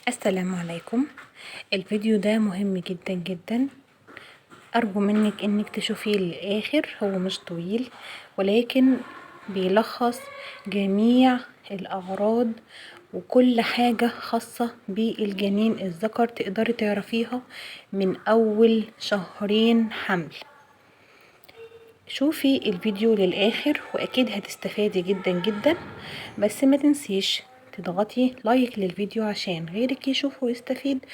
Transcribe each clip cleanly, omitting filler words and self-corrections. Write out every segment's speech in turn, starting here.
السلام عليكم. الفيديو ده مهم جدا جدا، أرجو منك انك تشوفيه للآخر. هو مش طويل ولكن بيلخص جميع الأعراض وكل حاجة خاصة بالجنين الذكر تقدري تعرفيها من أول شهرين حمل. شوفي الفيديو للآخر وأكيد هتستفادي جدا جدا. بس ما تنسيش تضغطي لايك للفيديو عشان غيرك يشوفه ويستفيد،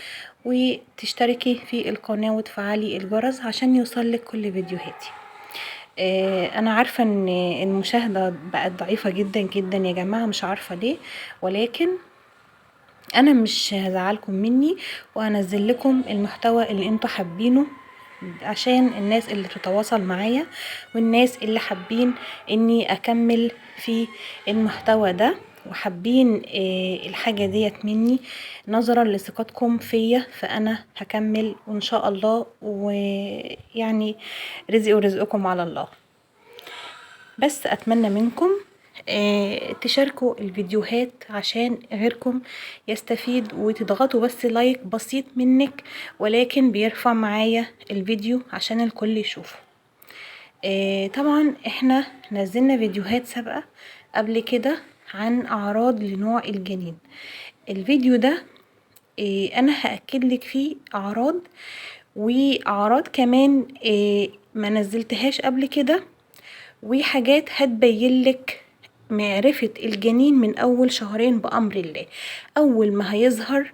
وتشتركي في القناة وتفعلي الجرس عشان يوصلك كل فيديوهاتي. انا عارفة ان المشاهدة بقت ضعيفة جدا جدا يا جماعة، مش عارفة ليه، ولكن انا مش هزعلكم مني وهنزل لكم المحتوى اللي انتوا حابينه عشان الناس اللي تتواصل معايا والناس اللي حابين اني اكمل في المحتوى ده وحابين الحاجة ديت مني نظرا لثقتكم فيا، فانا هكمل وان شاء الله، ويعني رزقي ورزقكم على الله. بس اتمنى منكم تشاركوا الفيديوهات عشان غيركم يستفيد، وتضغطوا بس لايك بسيط منك ولكن بيرفع معايا الفيديو عشان الكل يشوفه. طبعا احنا نزلنا فيديوهات سابقة قبل كده عن اعراض لنوع الجنين. الفيديو ده انا هأكد لك فيه اعراض، واعراض كمان ما نزلتهاش قبل كده، وحاجات هتبين لك معرفة الجنين من أول شهرين بأمر الله. أول ما هيظهر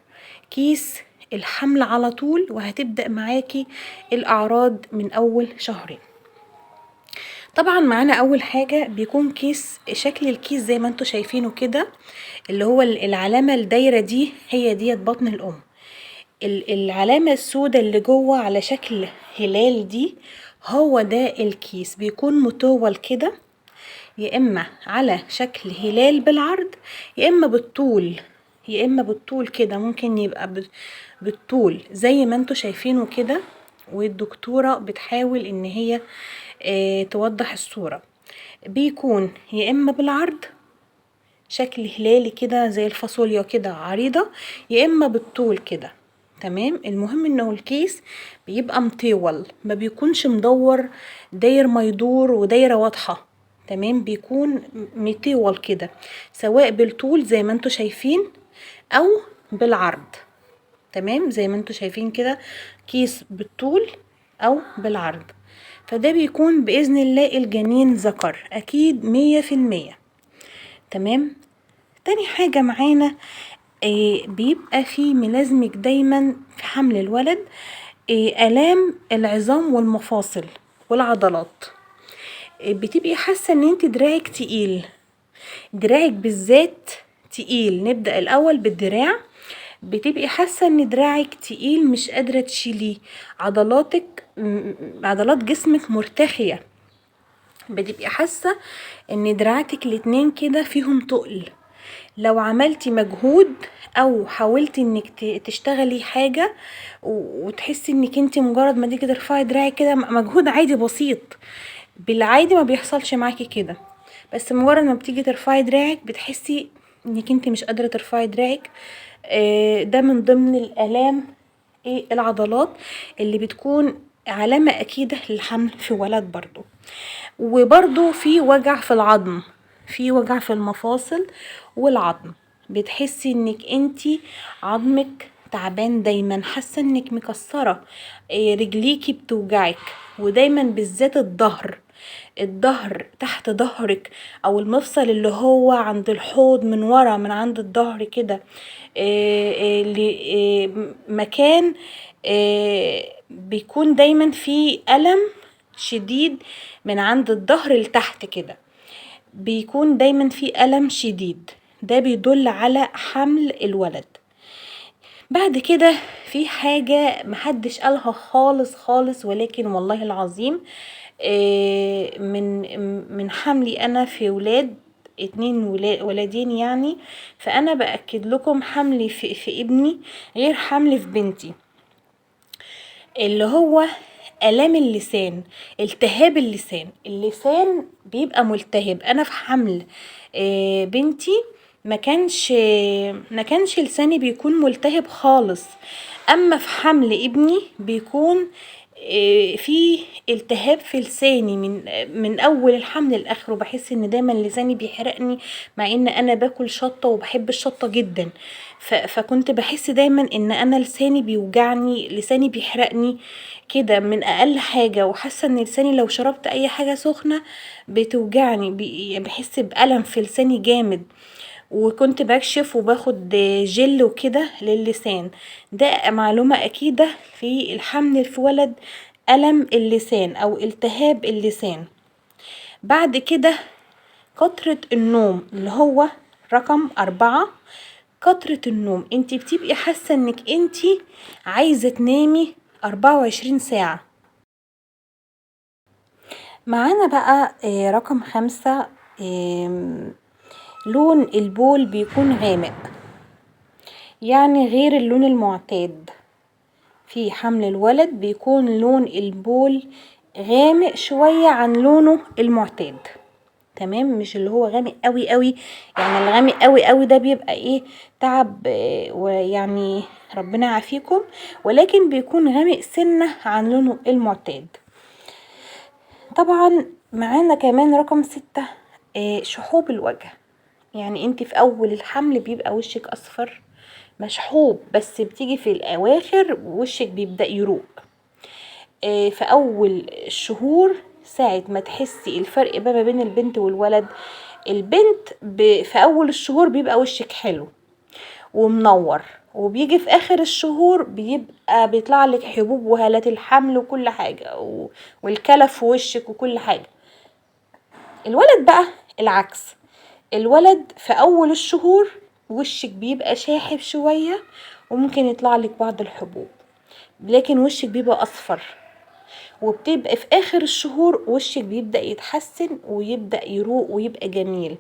كيس الحمل على طول، وهتبدأ معاكي الأعراض من أول شهرين. طبعا معانا أول حاجة بيكون كيس، شكل الكيس زي ما انتوا شايفينه كده، اللي هو العلامة الدايرة دي هي ديت بطن الأم. العلامة السوداء اللي جوه على شكل هلال دي هو ده الكيس، بيكون مطول كده، يا إما على شكل هلال بالعرض يا إما بالطول، يا إما بالطول كده، ممكن يبقى بالطول زي ما انتوا شايفينه كده. والدكتورة بتحاول إن هي توضح الصورة. بيكون يا إما بالعرض شكل هلالي كده زي الفاصوليا كده عريضة، يا إما بالطول كده، تمام. المهم إنه الكيس بيبقى مطول، ما بيكونش مدور داير ما يدور ودايرة واضحة، تمام. بيكون مطول كده سواء بالطول زي ما انتوا شايفين او بالعرض، تمام، زي ما انتوا شايفين كده كيس بالطول او بالعرض. فده بيكون بإذن الله الجنين ذكر اكيد 100%، تمام. تاني حاجة معانا بيبقى في ملازمك دايما في حمل الولد آلام العظام والمفاصل والعضلات. بتبقي حاسة ان انت دراعك تقيل، دراعك بالذات تقيل. نبدأ الاول بالدراع. بتبقي حاسة ان دراعك تقيل، مش قادرة تشيليه، عضلات جسمك مرتخية. بتبقي حاسة ان دراعتك الاتنين كده فيهم تقل. لو عملتي مجهود او حاولتي انك تشتغلي حاجة وتحسي انك انت مجرد ما تيجي ترفعي دراعك كده، مجهود عادي بسيط، بالعادي ما بيحصلش معاكي كده، بس مجرد ما بتيجي ترفعي دراعك بتحسي انك انت مش قادرة ترفعي دراعك. ده من ضمن الالام العضلات اللي بتكون علامة اكيدة للحمل في ولد برضو. وبرضو في وجع في العظم، في وجع في المفاصل والعظم، بتحسي انك انتي عظمك تعبان دايما، حاسه انك مكسره، رجليكي بتوجعك، ودايما بالذات الظهر، الظهر تحت ظهرك او المفصل اللي هو عند الحوض من ورا من عند الظهر كده، مكان بيكون دايما فيه ألم شديد من عند الظهر لتحت كده، بيكون دايما فيه ألم شديد. ده بيدل على حمل الولد. بعد كده في حاجة محدش قالها خالص خالص، ولكن والله العظيم من حملي أنا في ولاد 2 ولدين يعني، فأنا بأكد لكم حملي في ابني غير حملي في بنتي، اللي هو آلام اللسان، التهاب اللسان. اللسان بيبقى ملتهب. أنا في حمل بنتي ما كانش لساني بيكون ملتهب خالص. اما في حمل ابني بيكون في التهاب في لساني من اول الحمل لاخره. بحس ان دايما لساني بيحرقني، مع ان انا باكل شطه وبحب الشطه جدا، فكنت بحس دايما ان انا لساني بيوجعني، لساني بيحرقني كده من اقل حاجة، وحاسه ان لساني لو شربت اي حاجة سخنة بتوجعني، بحس بألم في لساني جامد. وكنت بكشف وباخد جل وكده للسان. ده معلومة أكيدة في الحمل في ولد، ألم اللسان أو التهاب اللسان. بعد كده كترة النوم اللي هو رقم 4. كترة النوم، انتي بتبقي حاسة انك انتي عايزة تنامي 24 ساعة. معانا بقى رقم 5، لون البول بيكون غامق، يعني غير اللون المعتاد. في حمل الولد بيكون لون البول غامق شوية عن لونه المعتاد، تمام؟ مش اللي هو غامق قوي قوي، يعني الغامق قوي قوي ده بيبقى ايه، تعب، ويعني ربنا يعافيكم، ولكن بيكون غامق سنة عن لونه المعتاد. طبعا معانا كمان رقم 6، شحوب الوجه. يعني انت في اول الحمل بيبقى وشك اصفر مشحوب، بس بتيجي في الاواخر وشك بيبدأ يروق. في اول الشهور ساعة ما تحسي الفرق بقى ما بين البنت والولد، البنت في اول الشهور بيبقى وشك حلو ومنور، وبيجي في اخر الشهور بيبقى بيطلع لك حبوب وهالات الحمل وكل حاجة، والكلف في وشك وكل حاجة. الولد بقى العكس، الولد في اول الشهور وشك بيبقى شاحب شوية وممكن يطلع لك بعض الحبوب، لكن وشك بيبقى اصفر، وبتبقى في اخر الشهور وشك بيبدأ يتحسن ويبدأ يروق ويبقى جميل،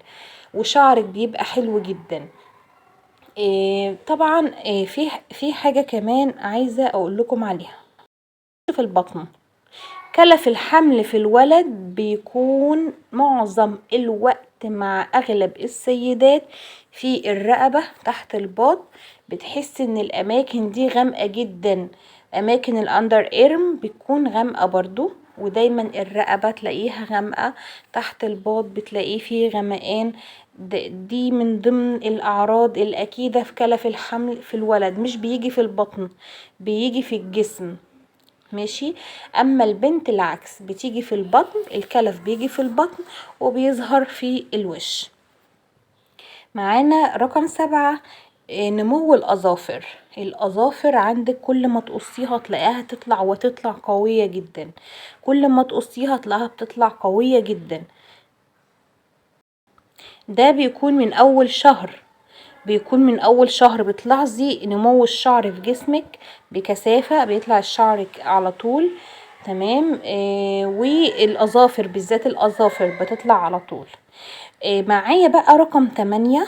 وشعرك بيبقى حلو جدا. طبعا، في حاجة كمان عايزة اقول لكم عليها في البطن. كلف الحمل في الولد بيكون معظم الوقت مع اغلب السيدات في الرقبة تحت الباط، بتحس ان الاماكن دي غامقة جدا، اماكن ال under arm بتكون غامقة برضو، ودايما الرقبة تلاقيها غامقة، تحت الباط بتلاقيه فيه غمقان. دي من ضمن الاعراض الاكيدة في كلف الحمل في الولد، مش بيجي في البطن، بيجي في الجسم، ماشي. اما البنت العكس، بتيجي في البطن، الكلف بيجي في البطن وبيظهر في الوش. معانا رقم 7، نمو الاظافر. الاظافر عندك كل ما تقصيها تلاقيها تطلع وتطلع قوية جدا، كل ما تقصيها تلاقيها بتطلع قوية جدا. ده بيكون من اول شهر، بيكون من اول شهر بتلاحظي نمو الشعر في جسمك بكثافة، بيطلع الشعر على طول، تمام. والاظافر بالذات الاظافر بتطلع على طول. معايا بقى رقم 8،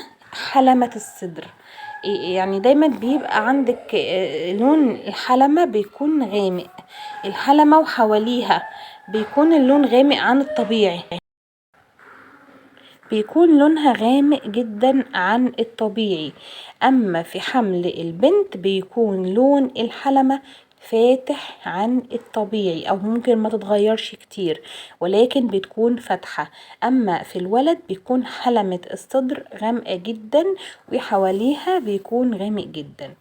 حلمة الصدر. يعني دايما بيبقى عندك، لون الحلمة بيكون غامق، الحلمة وحواليها بيكون اللون غامق عن الطبيعي، بيكون لونها غامق جدا عن الطبيعي. اما في حمل البنت بيكون لون الحلمة فاتح عن الطبيعي، او ممكن ما تتغيرش كتير ولكن بتكون فاتحة. اما في الولد بيكون حلمة الصدر غامقة جدا وحواليها بيكون غامق جدا.